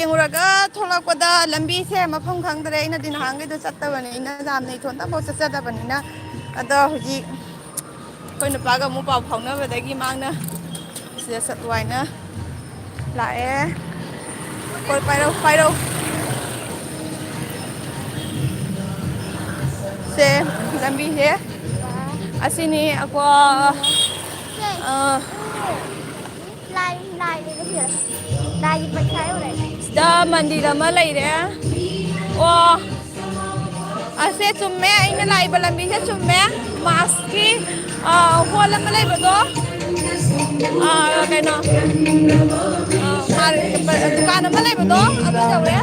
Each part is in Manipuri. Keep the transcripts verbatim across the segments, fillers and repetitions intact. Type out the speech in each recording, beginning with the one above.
ꯌꯦꯡꯉꯨꯔꯒ ꯊꯣꯛꯂꯛꯄꯗ ꯂꯝꯕꯤꯁꯦ ꯃꯐꯝ ꯈꯪꯗ꯭ꯔꯦ꯫ ꯑꯩꯅꯗꯤ ꯅꯍꯥꯟꯈꯩꯗꯣ ꯆꯠꯇꯕꯅꯤ, ꯑꯩꯅ ꯌꯥꯝꯅ ꯏꯊꯣꯟꯇꯐꯥꯎ ꯆꯠꯆꯗꯕꯅꯤꯅ꯫ ꯑꯗꯣ ꯍꯧꯖꯤꯛ ꯑꯩꯈꯣꯏ ꯅꯨꯄꯥꯒ ꯑꯃꯨꯛ ꯄꯥꯎ ꯐꯥꯎꯅꯕꯗꯒꯤ ꯃꯥꯅ ꯁꯤꯗ ꯆꯠꯂꯨ ꯍꯥꯏꯅ ꯂꯥꯛꯑꯦ꯫ ꯍꯣꯏ, ꯄꯥꯏꯔꯧ, ꯄꯥꯏꯔꯧ꯫ ꯁꯦ, ꯂꯝꯕꯤꯁꯦ ꯑꯁꯤꯅꯤ꯫ ꯑꯀꯣ-, ꯑ, ꯂꯥꯏ, ꯂꯥꯏ ꯂꯩꯕ ꯁꯤꯗ꯫ ꯂꯥꯏꯒꯤ ꯄꯩꯁꯥ ꯌꯧꯔꯦ꯫ ꯁꯤꯗ ꯃꯟꯗꯤꯔ ꯑꯃ ꯂꯩꯔꯦ꯫ ꯑꯣ, ꯑꯁꯦ ꯆꯨꯝꯃꯦ, ꯑꯩꯅ ꯂꯥꯛꯏꯕ ꯂꯝꯕꯤꯁꯦ ꯆꯨꯝꯃꯦ꯫ ꯃꯥꯛꯁꯀꯤ, ꯑ, ꯍꯣꯜ ꯑꯃ ꯂꯩꯕꯗꯣ, ꯑ, ꯀꯩꯅꯣ, ꯑ, ꯃꯥ-, ꯗꯨꯀꯥꯟ ꯑꯃ ꯂꯩꯕꯗꯣ, ꯑꯗꯨ ꯌꯧꯔꯦ꯫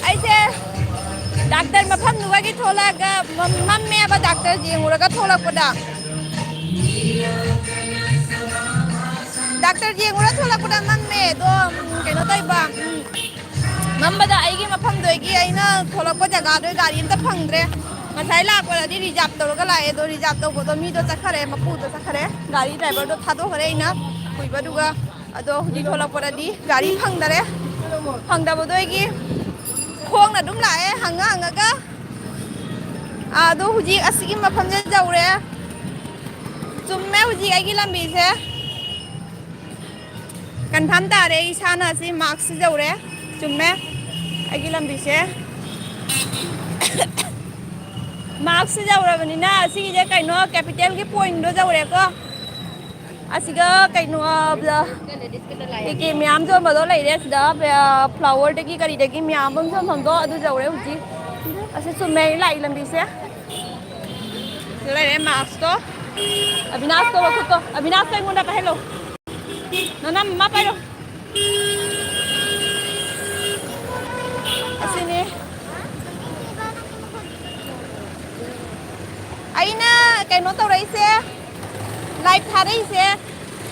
ꯑꯩꯁꯦ ꯗꯥꯛꯇꯔ ꯃꯐꯝꯗꯨꯒꯤ ꯊꯣꯛꯂꯛꯑꯒ ꯃꯝ-, ꯃꯝꯃꯦꯕ ꯗꯥꯛꯇꯔ ꯌꯦꯡꯉꯨꯔꯒ ꯊꯣꯛꯂꯛꯄꯗ꯫ ꯗꯥꯛꯇꯔ ꯌꯦꯡꯉꯨꯔ ꯊꯣꯛꯂꯛꯄꯗ ꯃꯝꯃꯦ꯫ ꯑꯗꯣ, ꯎꯝ, ꯀꯩꯅꯣ ꯇꯧꯕ, ꯎꯝ, ꯃꯝꯕꯗ ꯑꯩꯒꯤ ꯃꯐꯝꯗꯨꯗꯒꯤ ꯑꯩꯅ ꯊꯣꯛꯂꯛꯄ ꯖꯒꯥꯗꯨ ꯒꯥꯔꯤ ꯑꯝꯇ ꯐꯪꯗ꯭ꯔꯦ꯫ ꯉꯁꯥꯏ ꯂꯥꯛꯄꯗꯗꯤ ꯔꯤꯖꯥꯕ ꯇꯧꯔꯒ ꯂꯥꯛꯑꯦ, ꯑꯗꯣ ꯔꯤꯖꯥꯕ ꯇꯧꯕꯗꯣ ꯃꯤꯗꯣ ꯆꯠꯈꯔꯦ, ꯃꯄꯨꯗꯣ ꯆꯠꯈꯔꯦ, ꯒꯥꯔꯤ ꯗ꯭ꯔꯥꯏꯚꯔꯗꯣ ꯊꯥꯗꯣꯛꯈꯔꯦ ꯑꯩꯅ ꯀꯨꯏꯕꯗꯨꯒ꯫ ꯑꯗꯣ ꯍꯧꯖꯤꯛ ꯊꯣꯛꯂꯛꯄꯗꯗꯤ ꯒꯥꯔꯤ ꯐꯪꯗꯔꯦ꯫ ꯐꯪꯗꯕꯗꯣ ꯑꯩꯒꯤ ꯈꯣꯡꯅ ꯑꯗꯨꯝ ꯂꯥꯛꯑꯦ ꯍꯪꯉ ꯍꯪꯉꯒ꯫ ꯑꯗꯣ ꯍꯧꯖꯤꯛ ꯑꯁꯤꯒꯤ ꯃꯐꯝꯁꯦ ꯌꯧꯔꯦ꯫ ꯆꯨꯝꯃꯦ ꯍꯧꯖꯤꯛ ꯑꯩꯒꯤ ꯂꯝꯕꯤꯁꯦ꯫ ꯀꯟꯐꯥꯔꯝ ꯇꯥꯔꯦ ꯏꯁꯥꯅ꯫ ꯑꯁꯤ ꯃꯥꯛꯁꯁꯤ ꯌꯧꯔꯦ꯫ ꯆꯨꯝꯃꯦ ꯑꯩꯒꯤ ꯂꯝꯕꯤꯁꯦ꯫ ꯃꯥꯛꯁꯁꯤ ꯌꯧꯔꯕꯅꯤꯅ ꯑꯁꯤꯒꯤꯁꯦ ꯀꯩꯅꯣ ꯀꯦꯄꯤꯇꯦꯜꯒꯤ ꯄꯣꯏꯟꯗꯣ ꯌꯧꯔꯦꯀꯣ꯫ ꯑꯁꯤꯒ ꯀꯩꯅꯣ, ꯑ, ꯀꯩꯀꯩ ꯃꯌꯥꯝ ꯌꯣꯟꯕꯗꯣ ꯂꯩꯔꯦ ꯁꯤꯗ꯫ ꯑ, ꯐ꯭ꯂꯥꯋꯔꯗꯒꯤ ꯀꯔꯤꯗꯒꯤ ꯃꯌꯥꯝ ꯑꯃ ꯌꯣꯟꯐꯝꯗꯣ ꯑꯗꯨ ꯌꯧꯔꯦ ꯍꯧꯖꯤꯛ꯫ ꯑꯁꯤ ꯆꯨꯝꯃꯦ ꯑꯩ ꯂꯥꯛꯏ ꯂꯝꯕꯤꯁꯦ꯫ ꯁꯤꯗ ꯂꯩꯔꯦ ꯃꯥꯛꯁꯇꯣ꯫ ꯑꯕꯤꯅꯥꯁꯇꯣ ꯃꯈꯨꯠꯇꯣ꯫ ꯑꯕꯤꯅꯥꯁꯇꯣ ꯑꯩꯉꯣꯟꯗ ꯄꯥꯏꯍꯜꯂꯣ꯫ ꯅꯅꯝ ꯃꯥ ꯄꯥꯏꯔꯣ꯫ ꯑꯁꯤꯅꯤ꯫ ꯑꯩꯅ ꯀꯩꯅꯣ ꯇꯧꯔꯛꯏꯁꯦ, ꯂꯥꯏꯚ ꯊꯥꯔꯛꯏꯁꯦ,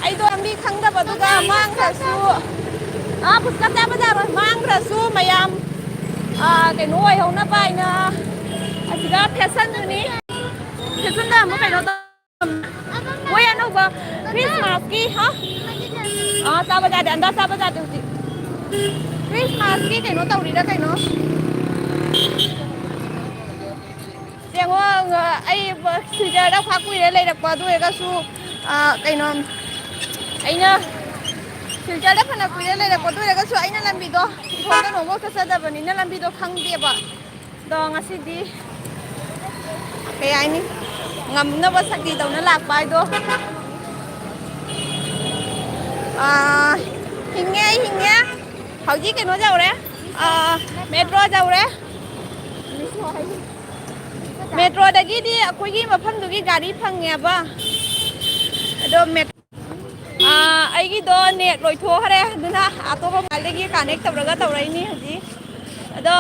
ꯑꯩꯗꯣ ꯂꯝꯕꯤ ꯈꯪꯗꯕꯗꯨꯒ ꯃꯥꯡꯈ꯭ꯔꯁꯨ, ꯑꯥ, ꯄꯨꯁꯀꯞ ꯆꯥꯕ ꯌꯥꯔꯣꯏ, ꯃꯥꯡꯈ꯭ꯔꯁꯨ ꯃꯌꯥꯝ, ꯑꯥ, ꯀꯩꯅꯣ ꯑꯣꯏꯍꯧꯅꯕ ꯍꯥꯏꯅ꯫ ꯑꯁꯤꯗ ꯐꯦꯁꯟꯗꯨꯅꯤ, ꯐꯦꯁꯟꯗ ꯑꯃꯨꯛ ꯀꯩꯅꯣ ꯇꯧ-, ꯃꯣꯏ ꯑꯅꯧꯕ ꯈ꯭ꯔꯤꯁꯃꯥꯁꯀꯤ, ꯍꯥ? ꯑꯥ, ꯆꯥꯕ ꯌꯥꯗꯦ, ꯑꯟꯗꯥ ꯆꯥꯕ ꯌꯥꯗꯦ ꯍꯧꯖꯤꯛ꯫ ꯈ꯭ꯔꯤꯁꯃꯥꯁꯀꯤ ꯀꯩꯅꯣ ꯇꯧꯔꯤꯔꯥ ꯀꯩꯅꯣ? ꯌꯦꯡꯉꯣ, ꯑꯩ ꯁꯤꯜꯆꯔꯗ ꯈ꯭ꯋꯥꯏ ꯀꯨꯏꯔꯦ ꯂꯩꯔꯛꯄ, ꯑꯗꯨ ꯑꯣꯏꯔꯒꯁꯨ, ꯑꯥ, ꯀꯩꯅꯣ, ꯑꯩꯅ ꯁꯤꯜꯆꯔꯗ ꯐꯅ ꯀꯨꯏꯔꯦ ꯂꯩꯔꯛꯄ, ꯑꯗꯨ ꯑꯣꯏꯔꯒꯁꯨ ꯑꯩꯅ ꯂꯝꯕꯤꯗꯣ ꯏꯊꯣꯛꯇ ꯅꯣꯡꯃ ꯆꯠꯆꯗꯕꯅꯤꯅ ꯂꯝꯕꯤꯗꯣ ꯈꯪꯗꯦꯕ꯫ ꯑꯗꯣ ꯉꯁꯤꯗꯤ ꯀꯩ ꯍꯥꯏꯅꯤ, ꯉꯝꯅꯕ ꯁꯛꯇꯤ ꯇꯧꯅ ꯂꯥꯛꯄ ꯍꯥꯏꯗꯣ꯫ ꯑꯥ, ꯍꯤꯡꯉꯦ, ꯑꯩ ꯍꯤꯡꯉꯦ꯫ ꯍꯧꯖꯤꯛ ꯀꯩꯅꯣ ꯌꯧꯔꯦ, ꯑꯥ, ꯃꯦꯇ꯭ꯔꯣ ꯌꯧꯔꯦ꯫ ꯃꯦꯇ꯭ꯔꯣꯗꯒꯤꯗꯤ ꯑꯩꯈꯣꯏꯒꯤ ꯃꯐꯝꯗꯨꯒꯤ ꯒꯥꯔꯤ ꯐꯪꯉꯦꯕ꯫ ꯑꯗꯣ ꯃꯦꯠ-, ꯑꯥ, ꯑꯩꯒꯤꯗꯣ ꯅꯦꯠ ꯂꯣꯏꯊꯣꯛꯈ꯭ꯔꯦ, ꯑꯗꯨꯅ ꯑꯇꯣꯞꯄ ꯃꯣꯕꯥꯏꯜꯗꯒꯤ ꯀꯅꯦꯛ ꯇꯧꯔꯒ ꯇꯧꯔꯛꯏꯅꯤ ꯍꯧꯖꯤꯛ꯫ ꯑꯗꯣ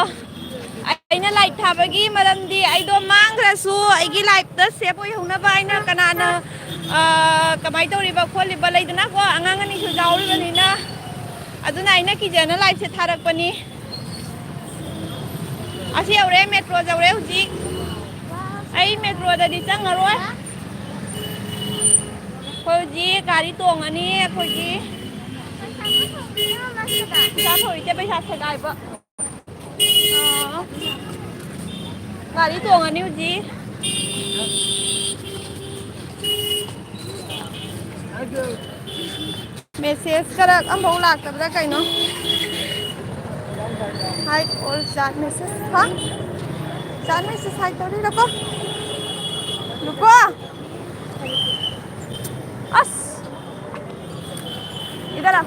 ꯑꯩꯅ ꯂꯥꯏꯠ ꯊꯥꯕꯒꯤ ꯃꯔꯝꯗꯤ ꯑꯩꯗꯣ ꯃꯥꯡꯈ꯭ꯔꯁꯨ ꯑꯩꯒꯤ ꯂꯥꯏꯐꯇ ꯁꯦꯞ ꯑꯣꯏꯍꯧꯅꯕ ꯑꯩꯅ ꯀꯅꯥꯅ, ꯑꯥ, ꯀꯃꯥꯏꯅ ꯇꯧꯔꯤꯕ ꯈꯣꯠꯂꯤꯕ ꯂꯩꯗꯅꯀꯣ, ꯑꯉꯥꯡ ꯑꯅꯤꯁꯨ ꯌꯥꯎꯔꯤꯕꯅꯤꯅ, ꯑꯗꯨꯅ ꯑꯩꯅ ꯀꯤꯖꯅ ꯂꯥꯏꯐꯁꯦ ꯊꯥꯔꯛꯄꯅꯤ꯫ ꯑꯁꯤ ꯌꯧꯔꯦ, ꯃꯦꯇ꯭ꯔꯣ ꯌꯧꯔꯦ ꯍꯧꯖꯤꯛ꯫ ꯑꯩ ꯃꯦꯇ꯭ꯔꯣꯗꯗꯤ ꯆꯪꯉꯔꯣꯏ꯫ ꯑꯩꯈꯣꯏ ꯍꯧꯖꯤꯛ ꯒꯥꯔꯤ ꯇꯣꯡꯉꯅꯤ ꯑꯩꯈꯣꯏꯒꯤ꯫ ꯄꯩꯁꯥ ꯊꯧꯔꯤꯁꯦ ꯄꯩꯁꯥ ꯁꯦꯒꯥꯏꯕ꯫ ꯑꯥ, ꯒꯥꯔꯤ ꯇꯣꯡꯉꯅꯤ ꯍꯧꯖꯤꯛ꯫ ꯃꯦꯁꯦꯖ ꯈꯔ ꯑꯝꯐꯥꯎ ꯂꯥꯛꯇꯕ꯭ꯔꯥ ꯀꯩꯅꯣ? Hide all chat message, ꯍꯥ? Chat message hide ꯇꯧꯔꯤꯔꯀꯣ? ꯂꯨꯀꯣ? ꯑꯁ! ꯏꯗꯔ꯫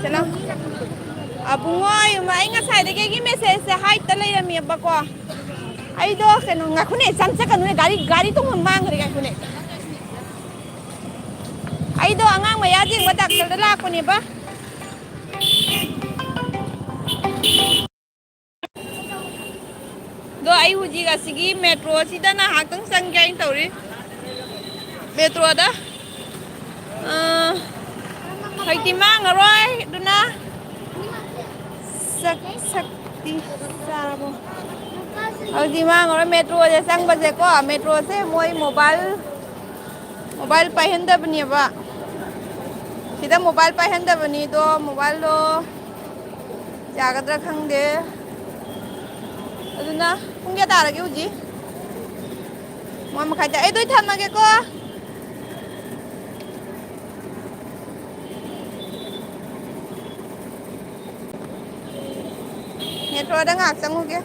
ꯆꯠꯂꯣ꯫ ꯑꯕꯨꯡꯉꯣ, ꯑꯩ ꯉꯁꯥꯏꯗꯒꯤ ꯑꯩꯒꯤ ꯃꯦꯁꯦꯖꯁꯦ ꯍꯥꯏꯠꯇ ꯂꯩꯔꯝꯃꯦꯕꯀꯣ꯫ ꯑꯩꯗꯣ ꯀꯩꯅꯣ, ꯉꯥꯏꯈꯣꯅꯦ, ꯆꯪ ꯆꯠꯀꯅꯨꯅꯦ, ꯒꯥꯔꯤ, ꯒꯥꯔꯤ ꯇꯣꯡꯐꯝ ꯃꯥꯡꯈ꯭ꯔꯦ, ꯉꯥꯏꯈꯣꯅꯦ꯫ ꯑꯩꯗꯣ ꯑꯉꯥꯡ ꯃꯌꯥ ꯌꯦꯡꯕ ꯗꯥꯛꯇꯔꯗ ꯂꯥꯛꯄꯅꯦꯕ꯫ ꯑꯗꯣ ꯑꯩ ꯍꯧꯖꯤꯛ ꯑꯁꯤꯒꯤ ꯃꯦꯇ꯭ꯔꯣꯁꯤꯗ ꯉꯥꯏꯍꯥꯛꯇꯪ ꯆꯪꯒꯦ ꯍꯥꯏꯅ ꯇꯧꯔꯤ꯫ ꯃꯦꯇ꯭ꯔꯣꯗ꯫ ꯑ, ꯍꯧꯖꯤꯛꯇꯤ ꯃꯥꯡꯉꯔꯣꯏ꯫ ꯑꯗꯨꯅ ꯁꯛ ꯁꯛꯇꯤ ꯆꯥꯔꯕꯣ? ꯍꯧꯖꯤꯛ ꯃꯥꯡꯉꯔꯣꯏ꯫ ꯃꯦꯇ꯭ꯔꯣꯁꯦ ꯆꯪꯕꯁꯦꯀꯣ, ꯃꯦꯇ꯭ꯔꯣꯁꯦ ꯃꯣꯏ ꯃꯣꯕꯥꯏꯜ, ꯃꯣꯕꯥꯏꯜ ꯄꯥꯏꯍꯟꯗꯕꯅꯦꯕ꯫ ꯁꯤꯗ ꯃꯣꯕꯥꯏꯜ ꯄꯥꯏꯍꯟꯗꯕꯅꯤꯗꯣ, ꯃꯣꯕꯥꯏꯜꯗꯣ ꯌꯥꯒꯗ꯭ꯔꯥ ꯈꯪꯗꯦ꯫ ꯑꯗꯨꯅ ꯄꯨꯡ ꯀꯌꯥ ꯇꯥꯔꯒꯦ ꯍꯧꯖꯤꯛ? ꯃꯉꯥ ꯃꯈꯥꯏ ꯇꯥꯔꯦ꯫ ꯑꯩ ꯑꯗꯨꯗꯤ ꯊꯝꯃꯒꯦꯀꯣ꯫ ꯃꯦꯇ꯭ꯔꯣꯗ ꯉꯥꯏꯍꯥꯛ ꯆꯪꯉꯨꯒꯦ꯫